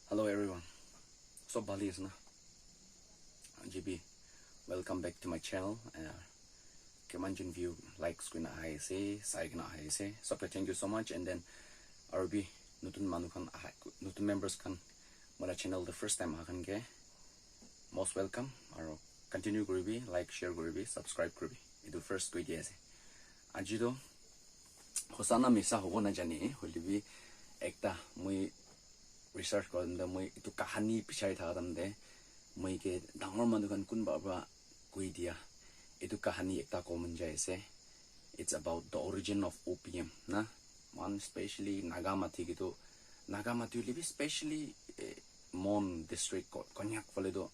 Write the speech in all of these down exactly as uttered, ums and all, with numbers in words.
Hello everyone. Sob bhali ase na? G B, welcome back to my channel. Uh, kiman jun view likes kurina ahi ase, sai kena ahi ase. Sob ke thank you so much. And then aru bi nutun manu khan aha, nutun members khan mola channel the first time aha khan ke most welcome. Aru continue kuribi, like, share kuribi, subscribe kuribi. Itu first koi di ase. Aji to hosa na misa hobo na jani, hoile bi ekta moi research korim de moi itu kahani bichari thaka time de moi ke dangor manu khan kunba pra koi dia itu kahani ekta kobo mon jai ase. It's about the origin of opium na. Mon specially Naga mati gitu, Naga mati hoile bi specially eh, Mon district Ko- Konyak fale do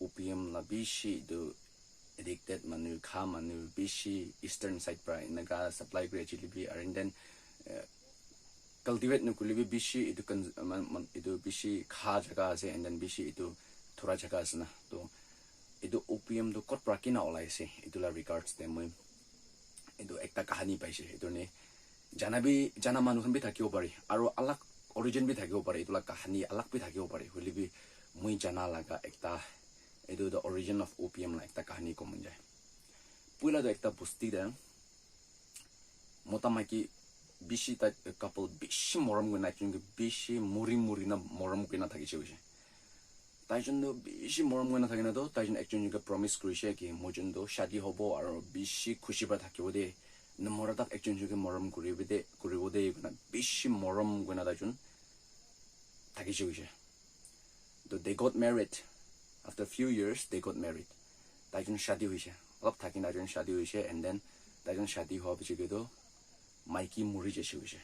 opium la bishi itu addicted manu, kha manu bishi eastern side pra enaka supply kuri achili bi, and then uh, cultivate nukuli bi bishi itu cons- man- man- itu bishi kha jaga ase, and then bishi itu thura jaga ase na. To itu opium tu kot pra kina olai ase, itu la regards te moi itu ekta kahani paise. Itu ne jana bi, jana manu khan bi thakibo pare, aru alag origin bi thakibo pare, itu la kahani alag bi thakibo pare, hoile bi moi jana laga ekta, itu the origin of opium la ekta kahani kobo mon jai. Puila tu ekta bosti de mota maiki bishi, tai couple bishi morom kurina, ekjon ke bishi muri muri na morom kurina thakise hoise. Taijon tu bishi morom kurina thakina tu taijon ekjon ke promise kurise ki moijon tu shadi hobo aru bishi khushi pra thakibo de, na mora tak ekjon ke morom kuribo de, kuribo de kurina bishi morom kurina taijon thakise hoise. To they got married. After few years they got married. Taijon shadi hoise. Olop thakina taijon shadi hoise, and then taijon shadi hoa piche ke tu maiki muri jaise hoise.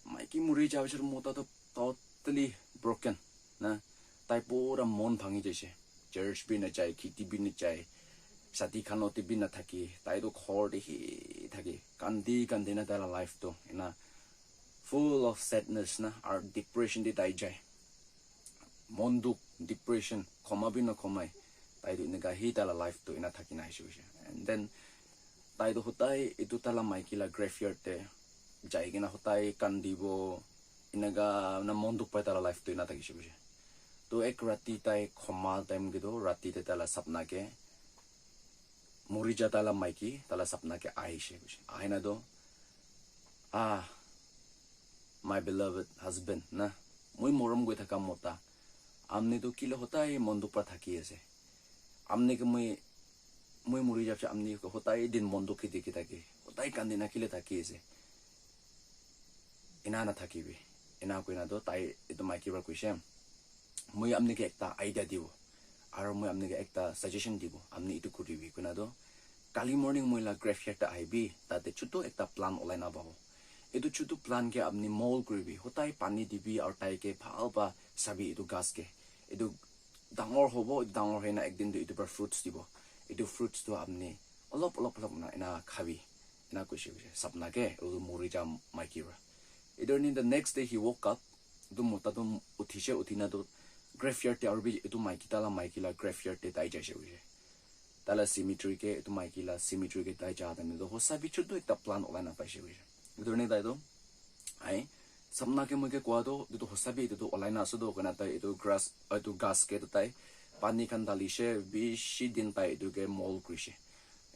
Maiki muri ja piche mota tu totally broken na. Tai pura mon bhangi jaise. Church bi na jai, khiti bi na jai, shadi khanot bi na thaki, tai tu ghor te hi thaki, kandi kandi na tai la life tu ena full of sadness na, aru depression te tai jai. Mon dukh, depression, khoma bi na khomai, tai tu eneka hi tai la life tu ena thaki na aise hoise. And then tai tu hotai itu tai la maiki la graveyard te jai kena hotai kandibo, eneka na mon dukh pai tai la life tu ena thakise hoise. To ek rati tai khoma time ke tu rati te tai la sapna ke muri ja tai la maiki tai la sapna ke ahishe koishe. Ahina to, "Ah, my beloved husband na, moi morom koi thaka mota, amni to kile hotai mon dukh pra thaki ase. Amni ke moi, moi muri ja piche amni ke hotai din mon dukh ke dikhi thake, hotai kandina kile thaki ase. Ena na thakibi." Ena koina to tai itu maiki pra koishe, "Moi amni ke ekta idea dibo, aru moi amni ke ekta suggestion dibo, amni itu kuribi," koina to, "Kali morning moi la graveyard te ahibi, tate chutu ekta plant olai na pabo. Itu chutu plant ke amni mold kuribi, hotai pani dibi, aru tai ke bhal pa sabi itu ghas ke. Itu dangor hobo, itu dangor hoina ekdin tu itu pra fruits dibo. Itu fruits tu amni olop olop olop na ena khabi." Ena koishe, koishe sapna ke, itu muri ja maiki pra. Itu ni the next day he woke up, itu mota tu uthishe, uthina tu graveyard te aru bi itu maiki tai la maiki la graveyard te tai jaise koishe. Tai la cemetery ke, itu maiki la cemetery ke tai ja time tu hosa bi chutu ekta plant olai na paise koishe. Itu ni tai tu, "Ai, sapna ke moi ke koa tu, itu hosa bi itu tu olai na ase tu," koina tai itu grass, itu ghas ke tu tai pani khan dalishe, bishi din tai itu ke mold kurishe.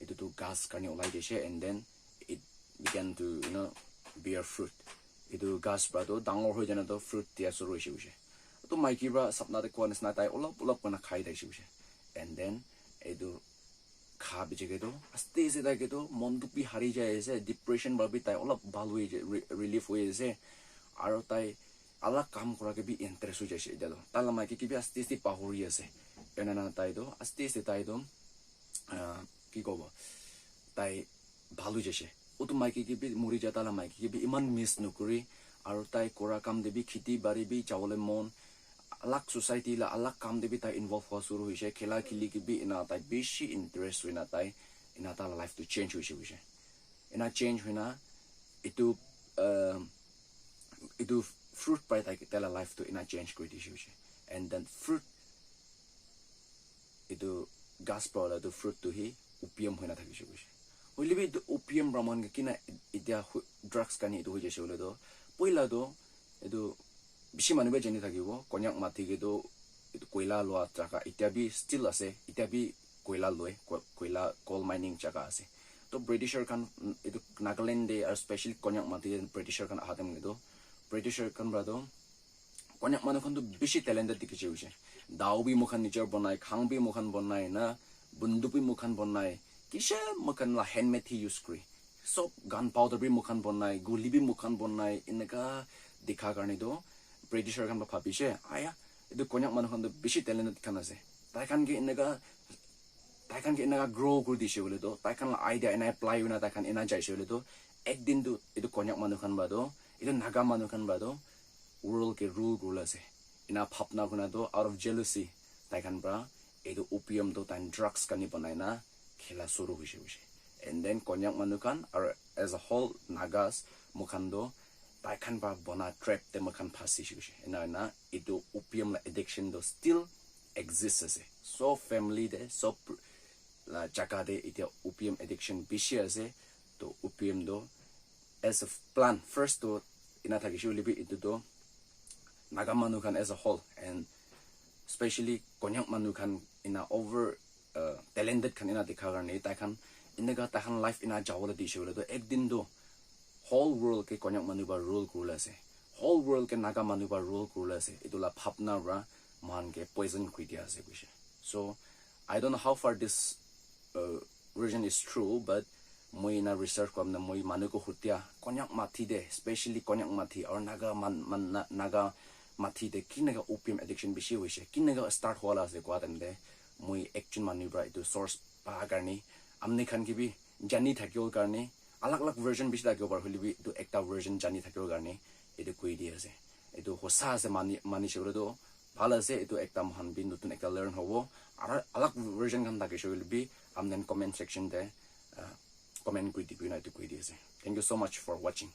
Itu tu ghas karne olai dishe, and then it began to, you know, bear fruit. Itu ghas pra tu dangor hoi jana tu fruit dia suru hoishe, hoishe. Tu maiki pra sapna te koa nisna tai olop olop kurna khai thakishe, hoishe. And then itu kha piche ke tu aste aste tai ke tu mon dukh bi hari jai ase, depression pra bi tai olop bhal hoi jai, re- relief hoi ase. Aru tai alag kam kura ke bi interest hoi jaise. Etia tu tai la maiki ke bi aste aste pahori ase. Ena na tai tu aste aste tai tu ah, ki kobo, tai bhal hoi jaise. Utu maiki ke bi muri ja, tai la maiki ke bi iman miss nokuri, aru tai kura kam te bi, kheti bari bi jabole mon, alag society la alag kam te bi tai involve hua suru hoise, khela kheli ke bi ena tai bishi interest hoina tai ena tai la life tu change hoise, hoise. Ena change hoina etu, ah, etu fruit pai tai, tai la life tu ena change kuri dise, hoise. And then fruit, etu ghas pra wala etu fruit tu hi opium hoina thakishe, koishe. Hoile bi etu opium pra moikhan ke kina etia hu- drugs khan etu hoi jaise koile tu, poila tu etu Bishi manu bi jani thakibo, Konyak mati ke tu etu koila lua jaga itya bi still ase, itya bi koila loi, ko-, koila coal mining jaga ase. To Britisher khan, mm, etu Nagaland te aru specially Konyak mati te Britisher khan aha time te tu, Britisher khan para tu Konyak manu khan tu bishi talented dikhi hoise. Dao bi moikhan nijor banai, khang bi moikhan banai na, bunduk bi moikhan banai, kisam moikhan la handmade he use kuri. Sob gunpowder bi moikhan banai, guli bi moikhan banai, eneka dikha karne tu Britisher khan para bhabishe, aya, etu Konyak manu khan tu bishi talented khan ase. Tai khan ke eneka, tai khan ke eneka grow kuri dishe bole tu, tai khan la idea ena apply hoina tai khan ena jaise bole tu, ek din tu etu Konyak manu khan para tu, etu Naga manu khan para tu world ke rule kuribole ase. Ena bhabna kurina tu out of jealousy tai khan para etu opium tu tai khan drugs karne banai na khela shuru hoise hoise. And then Konyak manu khan aru as a whole Nagas moikhan tu tai khan para bona trap te moikhan phasi hoise hoise. Ena hoina etu opium la addiction tu still exist ase. Sob family te, sob la jaga te itya opium addiction bishi ase. To opium tu as a plant first tu ena thakishe hoile bi etu tu Naga manu khan as a whole and specially Konyak manu khan ena over, uh, talented khan ena dikha karne tai khan eneka tai khan life ena jabole dishe hoile tu ek din tu whole world ke Konyak manu para rule kuribole ase, whole world ke Naga manu para rule kuribole ase, etu la bhabna para moikhan ke poison kuri dia ase koishe. So I don't know how far this, uh, version is true, but moi ena research kura na moi manu ke hudia Konyak mati te, specially Konyak mati aru Naga man, man, na, Naga mati te kineka opium addiction bishi hoise, kineka start howa la ase kowa time te moi ekjon manu para etu source pa karne, amni khan ke bi jani thakibo karne, alag alag version bishi thakibo pare, hoile bi etu ekta version jani thakibo karne etu koi di ase. Etu hosa ase mani, manishe koile tu bhal ase, etu ekta moikhan bi notun ekta learn hobo. Aru alag version khan thakishe koile bi, amnen comment section te, uh, comment kuri dibi na etu koi di ase. Thank you so much for watching.